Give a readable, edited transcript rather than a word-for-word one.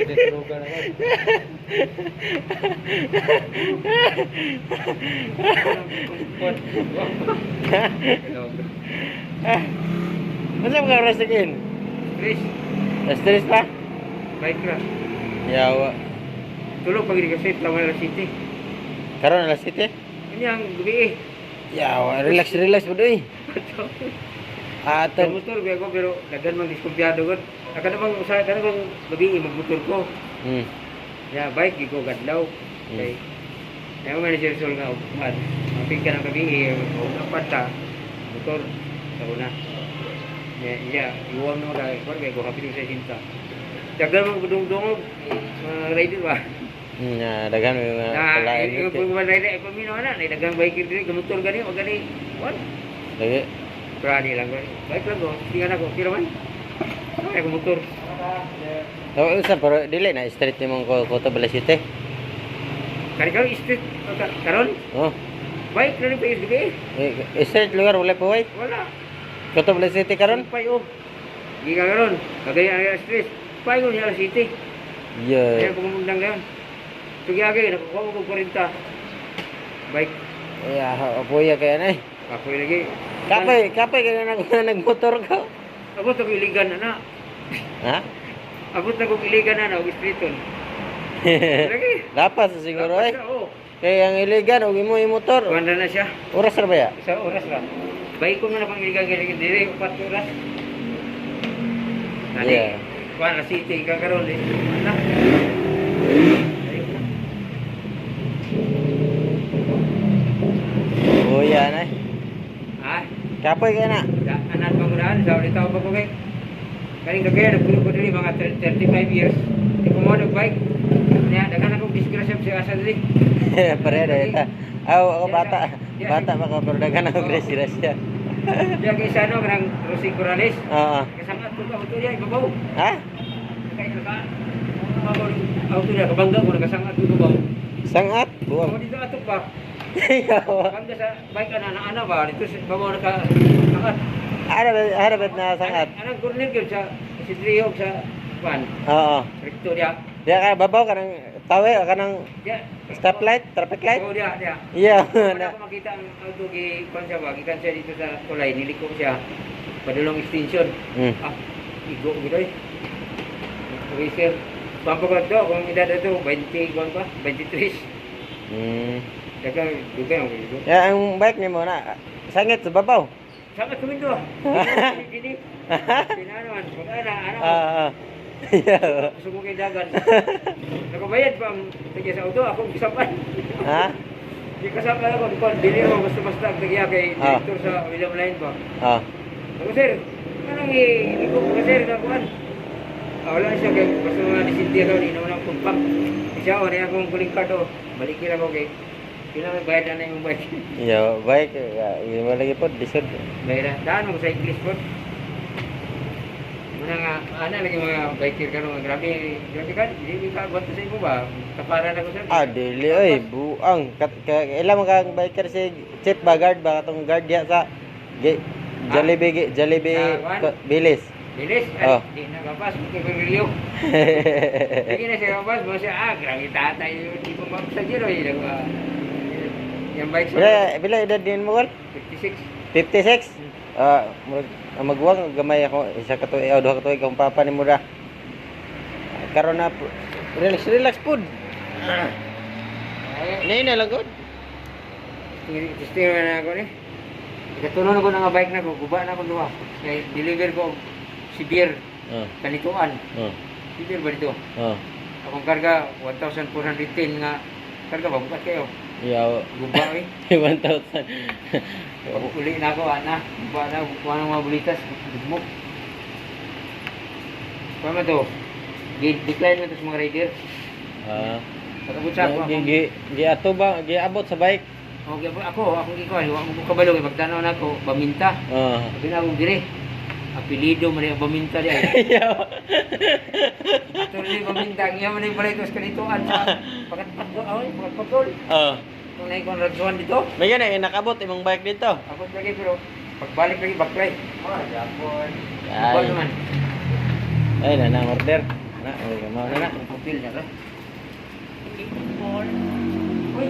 Tulugan ako. Unsa ba ka oras in? Chris, Alas 3 pa? bike ra. Yawa. Tulog pag kasi Tlawan la City. Karon alas 7? Kanya ang gabi eh. Yawa, relax relax po doy. Sa Ato. motor biya ko pero daghan mang diskumpiyado gud. Aka na bang usa kana bang gabi eh, magmotor ko. Ya bike gi ko gadlaw. Kay kaya man siya sol nga ugman. Mapig ka ng gabi eh, og apat ta motor sa una. Ya, ya, iwang naman kay kwan kay ko hapit sa sinta. Daghan mang gudong-dungog mga rider ba. Na daghan may mga Na, kalain. yung pag rider ay paminaw na, na daghang biker diri gamotor gani o gani. Wan, Lagi. prani lang gani. Bike lang ko, tingnan ako, kira man. Ay, ko motor. Tawa usa pero dili na street nimong ko alas 7. Kani karon street karon Oh. bike na rin pa yung gabi. Eh, street lugar wala pa way. Wala. Koto alas 7 karon? Pay oh. Gikan karon, kagaya ang stress. Pay ko niya city. Yeah. Kaya pagmundang ngayon. Tugi agi nakukuha ko 40. Bike. Ya, apoya kaya na eh. Kapoy lagi. Kapoy, kapoy kaya na nagmotor ko. Abot ako iligan na na. Ha? Abot na kong iligan na na og streeton. Lagi. Lapas siguro eh. Oo. Kaya ang iligan og imo yung motor. Kuwan na siya. Oras ra ba ya? Sa oras ra. Bike ko man akong iligan iligan diri 4 oras. Nani. Yeah. Kuwan na city ka karon eh. Ana. Kuya na eh. Ha? Kapoy kaya na. Da, anak panggunaan sa ulit ako pa ko kay. Kaning kagaya nagpulo ko diri mga 35 years. Di ko mo bike. Nya daghan akong disgrasya sa asa diri. Pare na ita. Aw, ako bata. Bata pa ko pero daghan ako grasya. Diya kay sa ano kanang Rosie Corrales. Oo. Kasangat ko ka auto diya ibabaw. Ha? Kay ka. Babaw auto diya kabangga ko nakasangat ko babaw. Sangat Ako buwang. dito atok ba? Yawa. Bangga sa bike ana na ana ba dito sa babaw naka sangat. Ara ba na sangat? Anang corner gyud sa Sidrio sa kuan. Oo. Recto diya. Diya ka babaw ka ng tawe ka ng Diya. stoplight, traffic light. Oo diya diya. Yeah. Wala Na. ko makita ang auto gi kuan siya ba gikan siya dito sa tulay niliko siya padulong extension. Ah, igo gid oy. Okay sir. Pampa ko to kung edad ito 20 kuan pa 23. Daga dugay ang igo. Ya, ang bike nimo na sangit sa babaw. Sama tumindo. Dini. Pinanuan pag ana ana. Ah. Yeah. Gusto ko kay dagan. Nakabayad pa ang tagya sa auto ako gisapan. Ha? Di kasama ako kuan dili ko basta-basta ang tagya kay director sa William Line ba. Ako sir, anong iliko ko sir na kuan? Ah, wala siya kay basta mga disintiya daw ni naman ang kumpak. Siya o niya akong kuling card o. Balik lang ako kay pila may bayad na na yung bike. Yeah, bike ya, mo lagi po lisod. Bayad na. Daan mo sa English po. Muna nga, ana lagi mga biker karon grabe, grabe ka, di ka agwat sa imo ba? Kaparan ako sir. Ah, dili oy, buang. Kat, ka, ilan man kang biker si Chief ba guard ba katong guard diya sa Jollibee Jollibee Ah, kuan? Bilis. Bilis, Oh. ay, di na kapas, kay Rilyo. Sige na siya kapas, mo siya, ah, grabe tatay, di ko mapasajero eh. Yung bike sa Bila bila edad din mo gol? 56. 56. Ah, murag ang maguwang gamay ako isa ka tuig o 2 ka tuig akong papa ni Mura. Karon na relax relax pud. Ay, Nay na lang gud. Testero na ako ni. Ikatunon ko na nga bike na ko, guba na ko duha. Kay deliver ko og Sibir, kanituan. Sibir ba dito? Oh. Akong karga 1,410 nga karga ba bukat kayo. Yeah, Guba eh. 1,000. Uli na ako ana, guba na kuha ng mga bulitas, gugmok. Kuha man to. Decline man to sa mga rider. Ah. Pag-abot sa ako, Gi akong gi gi ato ba giabot sa bike? Okay, ako, akong gikuha, wa mo ko kabalo kay pagtanaw nako, baminta. Sabi na akong dire. Apelido man ang baminta di ay. Attorney Baminta, ang iya man yung balay sa kanituan sa pagkatpatgol, ay, pagkatpatgol. Kung naikon radsuan dito, May gani nakabot imong bike dito. abot lagi pero pagbalik lagi baklay. Oh, Japon. Ay. Bukod naman. Ay na na order. Na, ay, mao na na. Ang papel na ra.